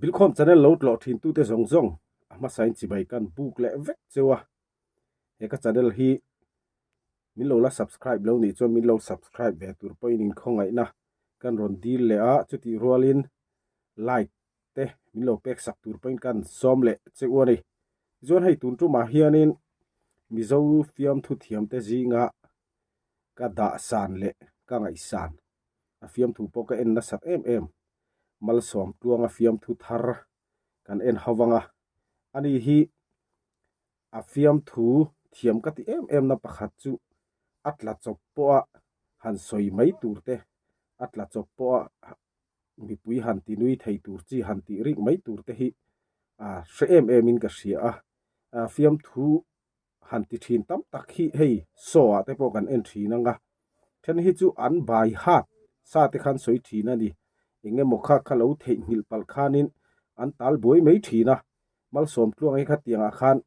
Bilkhawm channel lo tlawh thin tute zawng zawng a hmasain chibai kan buk leh vek cheu a, he ka channel hi min lo la subscribe lo nih chuan min lo subscribe ve tur pawhin inkhawngaihna kan rawn dil leh a, chutih rualin like te min lo pek sak tur pawhin kan sawm leh che u a ni. Tichuan hei tun tumah hianin Mizo fiamthu thiamte zinga ka dahsan leh ka ngaihsan a fiamthu pawh ka en nasat em em Malsawm Tluanga fiamthu thar kan en ho vang a, ani hi a fiamthu thiam ka ti em em na pakhat chu a tla chawp pawha han sawi mai tur te a tla chawp pawha mipui han ti nui thei tur chi han tih rik mai tur te hi a hre em em in ka hria a, fiamthu han ti thin tam tak hi hei saw ah te pawh kan en thin ang a, then hi chu an bai hat sa te khan sawi thin a ni, eng emaw kha kha lo theihnghilh palh khanin an tal buai mai thin a, Malsawm tluang hi khatiang ah khan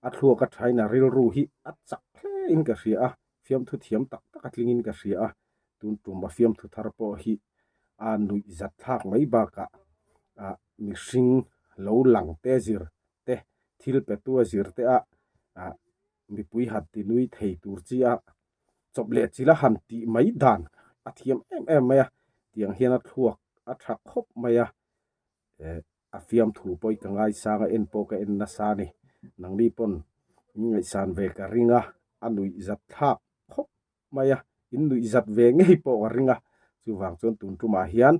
a thluak a thain a rilru hi a chak hle in ka hria a, fiamthu thiam tak tak a tling in ka hria a, tun tum a fiamthu thar pawh hi a nuih zat thlak mai bakah ah mihring lo lang te zir te thil petu a zir te a ah mipui han ti nui thei tur chi a chawp leh chil a han tih mai dan a thiam em em mai a tiang hian a thluak a tha khawp mai a eh a fiamthu pawh i ka ngaisang a en pawh ka en nasa a ni nangni pawn min ngaihsan ve ka ring a a nuih zat thlak khawp mai a in nuih zat ve ngei pawh ka ring a chuvang chuan tun tumah hian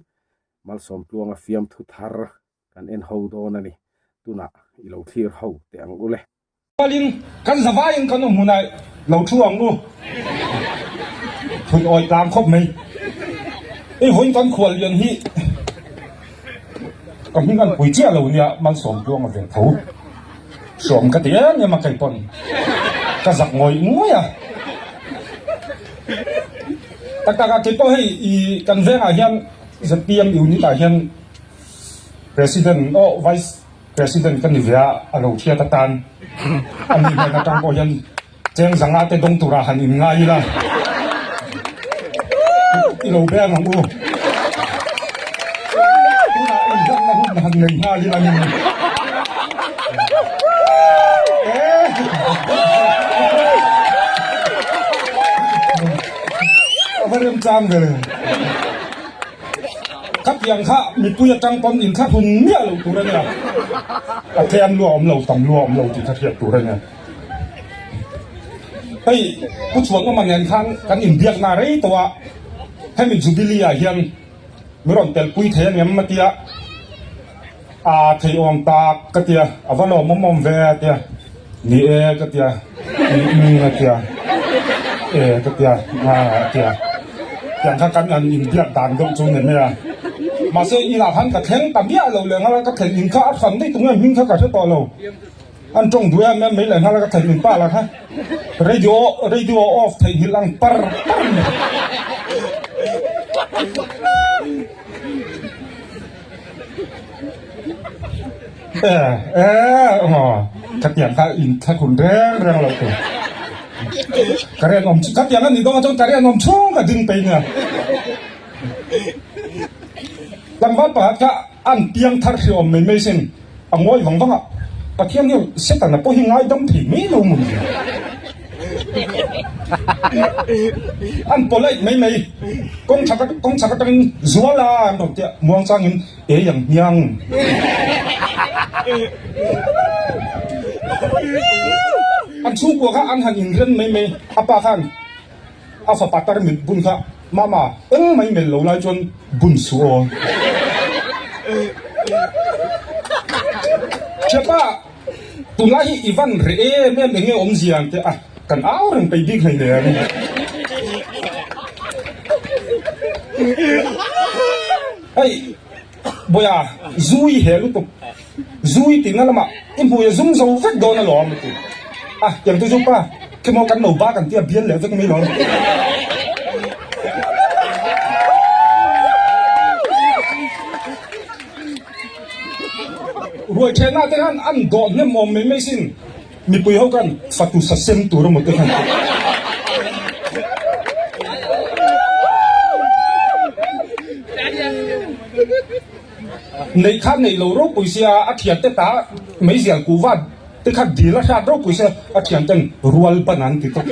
Malsawm Tluanga fiamthu thar Kan en ho dawn a ni. Tunah i lo thlir ho teh ang u le. Rualin kan zavaiin kan awm hunah lo thu ang u. Thun awi tlang khawp mai. Hei vawiin kan khual lian hi ka hming an pui chiah lo nia Malsawm Tluanga ve tho. Hrawm ka ti em em a kei pawn ka zak ngawih ngawih a. Tak tak a kei pawh hei i kan vengah hian ZPM unit ah hian President aw Vice President ka ni ve a, a lo hriat atan a ni hnen atang pawh hian cheng zanga te dawng turah han in ngai ila i lo beng ang u. Tunah inhlanna hun han nei nghal ila ni. A va remchang ve. Ka piang kha mipui atang pawn in thla hun miah loh tur a nia, a tlem lua awm lo, tam lua awm lo tih kha hriat tur a nia. Hei Pu Chhuanawma nen khan kan inbiakna rei tawh a, hemi Jubilee ah hian mi rawn telpui thei a ngem a tia, a thei awm tak ka tia, a va lawmawm awm ve a tia, ni e ka tia, umm a tia, e ka tia, a a tia. Tiang kha kan han inbiak dan deuh chu ni mai a. Mahse inah khan ka thleng ta miah lo leh nghal a, ka thlen in kha a hran daih tunge hming kha ka hre tawh lo. An tawng duh em em mai leh nghal a, ka thlen in pa lah kha radio radio off theihnghilh ang par par mai. E e aw ka tiang kha in thlakhun reng reng lo tur ka rian awm ka tiang a nih dawn chuan ka rian awm chhung ka ding pei nia tlangval pakhat kha an piang thar hri awm mai mai sin a ngawi vang vang a Pathian hian Setana pawh hi ngaidam thei mai lo maw ni an polite mai mai kawng chhak kawng chhak atangin zuala an rawn tia muang changin Ei ang hmiang. An chhungkua kha an han inren mai mai, a pa khan a fapa tarmit bun kha mama eng mai melh lo lai chuan bun suh aw. Thianpa, tunlai hi i van reh em em eng nge awmzia ang teh a, kan au reng peih bik hleinem. Hei Bawia, zu i hel lutuk, zu i tihna lamah i hmui a zum zo vek dawn alawm a ti. A, tiang chu chu pa, khimaw kan lo bak an tia bial leh vek mai lo. Ruai thenah te khan an dawh hnem awm mai mai sin, mipui ho khan fatu sa sem tur emaw te khan. Neih kha neih lo ropui sia a thiante ta meizial kuhva te kha dil a hriat ropui sia a thianten rual ban an ti tawp.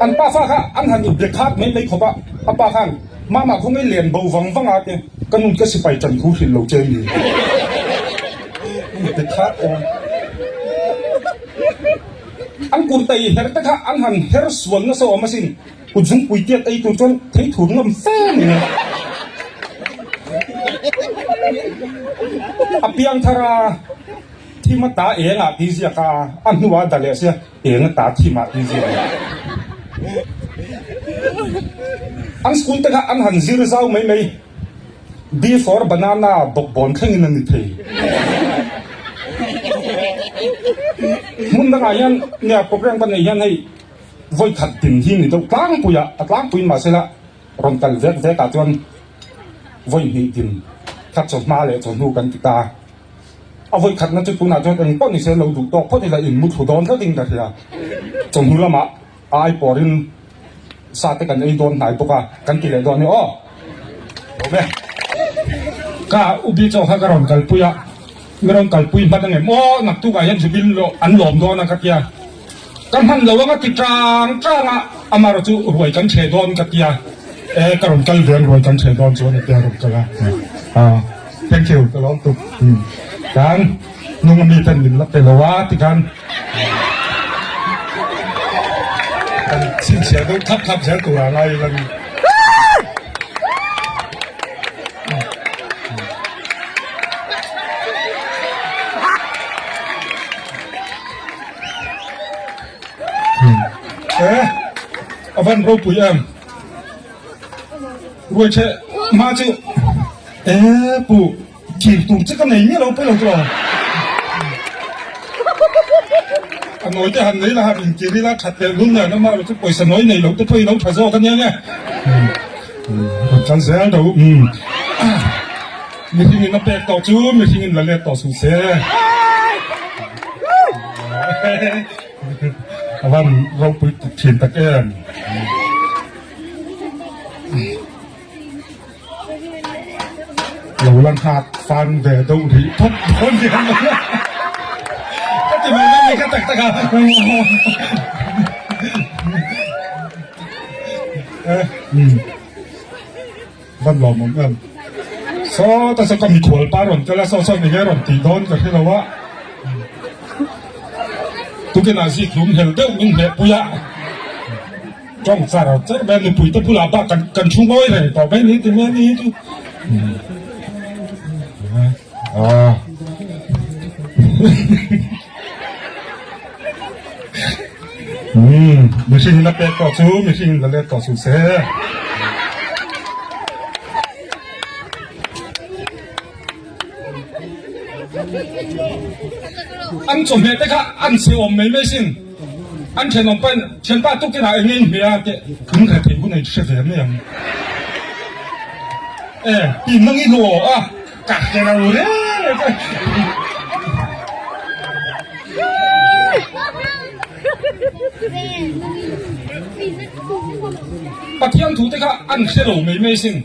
An pa fa kha an han inbe khat mai mai khawp a, a pa khan Mama khaw ngei len bo vang vang a te ka nun ka sipai tan thu hrilh lo che ni. Inbe khat awm. An kurtai her te kha an han her sual nasa awm asin. Kut zungpui tiat ei tur chuan thei thur ngam fe ni a. A piang thar a, thim a ta eng ah tih ziak a, a hnuah a da leh sia eng a ta thim ah tih ziak a. An school te kha an han zir zau mai mai, B for banana bawkbawn thlengin a ni thei. Hmun dangah hian nia program ka neih hian hei Vawi khat din hi ni deuh tlangpui a, a tlangpuiin mahsela rawn kal vek vek ah chuan vawi hnih din kha chawhma leh chawhnu kan ti ta. A vawi khatna chu tunah chuan eng pawh nise lo duh tawk phawt ila in mu thlu dawn tlat in ka hria. Chawhnu lamah a ai pawrin sa te kan ei dawn hnai bawk a, kan ti leh dawn a ni aw. Awm e. Ka ubi chaw kha ka rawn kalpui a, mi rawn kalpui hman angem aw naktuk ah hian Zubin an lawm dawn a ka tia. Ka hman lo anga ti tang tang a, amarawh chu ruai kan chhe dawn ka tia, e ka rawn kal ve ang ruai kan chhe dawn chuan a tia rawn kal a, ah thank you ka lawm tuk kan nung ami ten min la pe lo a ti khan kan chhinchhiah deuh thlap thlap zel tur ah ngai ila ni. E a van ropui em ruai che ma chu e pu kir tur che ka nei miah lo pawh lo chu a nawi te han nei la han inkir ila that leh lul nen ama chu pawisa nawi nei lo te pawh i lo tha zawk ania nge rawn kal zel do mihring in a pek tawh chu mihring in la let tawh suh se. A van ropui thin tak em. Lo la nghak fan ve deuh rih phawt dawn hian ka ti mai mai ka tak tak a. Van lawm awm em. Saw ta saw ka mikhual pa rawn kal a, saw saw enge rawn tih dawn ka hre lo a. Tukinah zik hlum hel deuh min hneh pui a. Tawng char char mai a, nupui te bulah bak kan kan thu ngawi reng tawh mai ni ti mai a ni chu. Ah. Umm, mihring in a pek tawh chu mihring in la let tawh suh se. An chawhmeh te kha an chhe awm mai mai sin. An thenawm pahin thianpa tukin ah eng nge in hmeh a tih in hre thei hun a in hre ve mai ang. E, ti nang i hlawh a. Ka hre lo reng reng che. Pathian thu te kha an hre lo mai mai sin.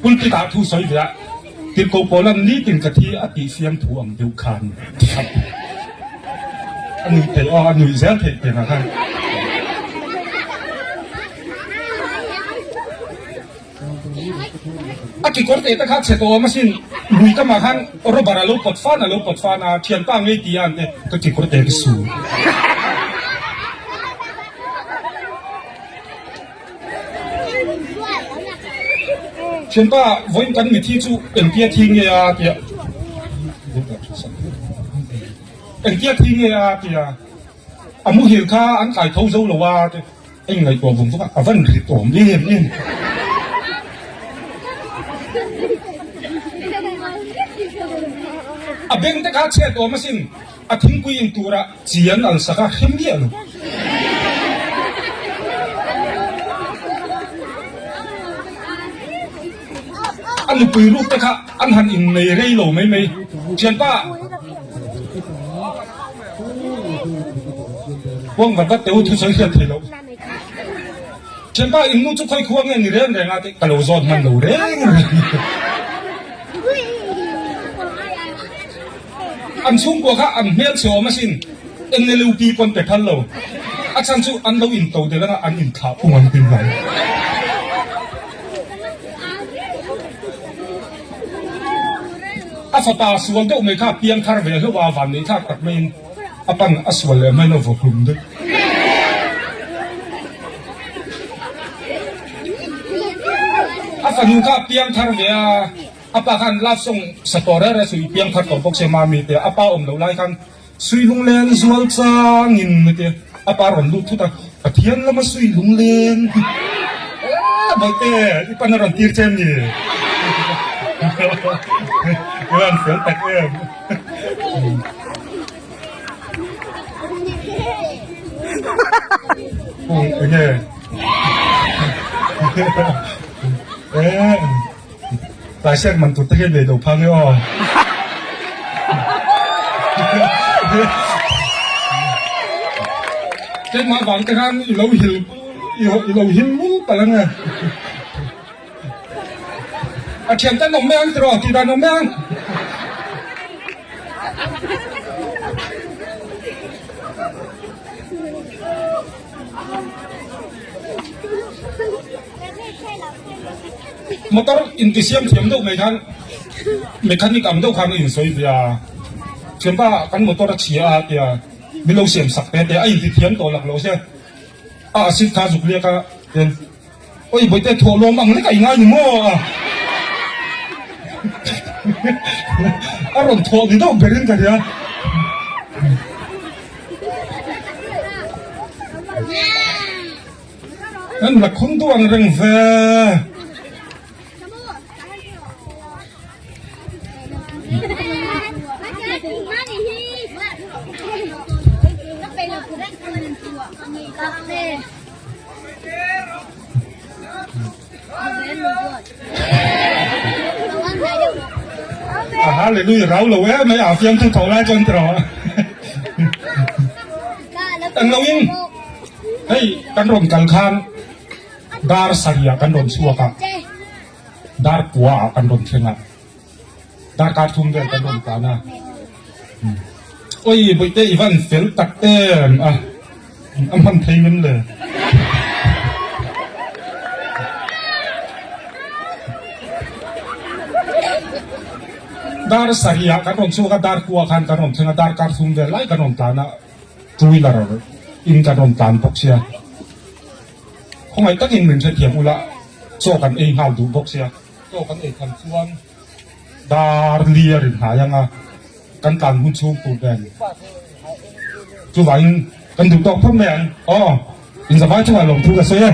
Pulpit ah thu sawi ve a, Tirhkoh Paulan nitin ka thi a tih siam thu ang deuh khan a nuih theih aw, a nuih zel theih pianah khan. A kekawr teh te kha chhe tawh awm asin, lui kamah khan rubber a lo pawt fan a lo pawt fan a, thianpa ngei ti a an te ka kekawr teh ka su. Thianpa vawiin kan mithi chu engtia thi nge a tia engtia thi nge a tia a muhil kha an kai tho zo lo a te. Eng ngaihtuah vung vung a, a van rit awm em em. A beng te kha chhiat awm asin, a thingpui in turah chi an al sak a, hre miah lo. A nupui ruk te kha an han innei rei lo mai mai. Thianpa. Kawng vat vat teh u thusawi hriat thei loh. Thianpa in nu chu khawi khua nge ni reng reng a tih ka lo zawt hman lo reng reng. An chhungkua kha an hmel chhe awm asin, NLUP pawn pe phal lo. A chhan chu an lo into del anga an inthlah phung an tin mai. A fapa sual deuh mai kha piang thar ve hlauh a, van neih thlak tak maiin a pan a sual leh mai lo vawhlum deuh. A fanu kha piang thar ve a, a pa khan love song sa tawh reng reng suh i piang thar tawh bawk se mami tia a pa awm loh lai khan sui lunglen zual changin a tia a pa rawn lut thut a, Pathian lama sui lunglen hi eh bawihte i pan a rawn tir che em ni? I rawn fel tak em? Enge eh Taisek man tur te hian nei lo phang e aw. Keimah vang te khan i lo hil i lo hil lul palh ange. A thian ten awm mai ang tiraw tih dan awm mai ang. Motor intisiam thiam deuh mai khan mechanic ang deuh khan a insawi ve a, thianpa kan motor a chhia a tia min lo siam sak te te a intithiam tawh lak lo se a acid kha zuk liak a tian Oi bawihte thawh lawm ang lek a i ngai ni maw a? A rawn thawh ni deuh berin ka hria. Kan la khum duh ang reng ve. A hallelujah rau lo em mai a fiamthu tho lai chuan tiraw eng lo in hei kan rawn kal khan dar sarih ah kan rawn chhuak a dar kua ah kan rawn thleng a darkar thum vel kan rawn tlan a oi bawihte i van fel tak em a. A hman thei ngem le. Dar sarih ah kan rawn chhuak a, dar kua khan kan rawn thleng a, dar kar thum vel lai kan rawn tlan a, two wheeler in kan rawn tlan bawk sia. Khawngaih takin min hrethiam ula, chaw kan ei nghal duh bawk sia. Chaw kan ei tham chuan dar li a rin hnai ang a, kan tlan hun chhung tur nen. Chuvangin kan duh tawk phawt mai ang. Aw, inzavai chungah lawmthu ka sawi e.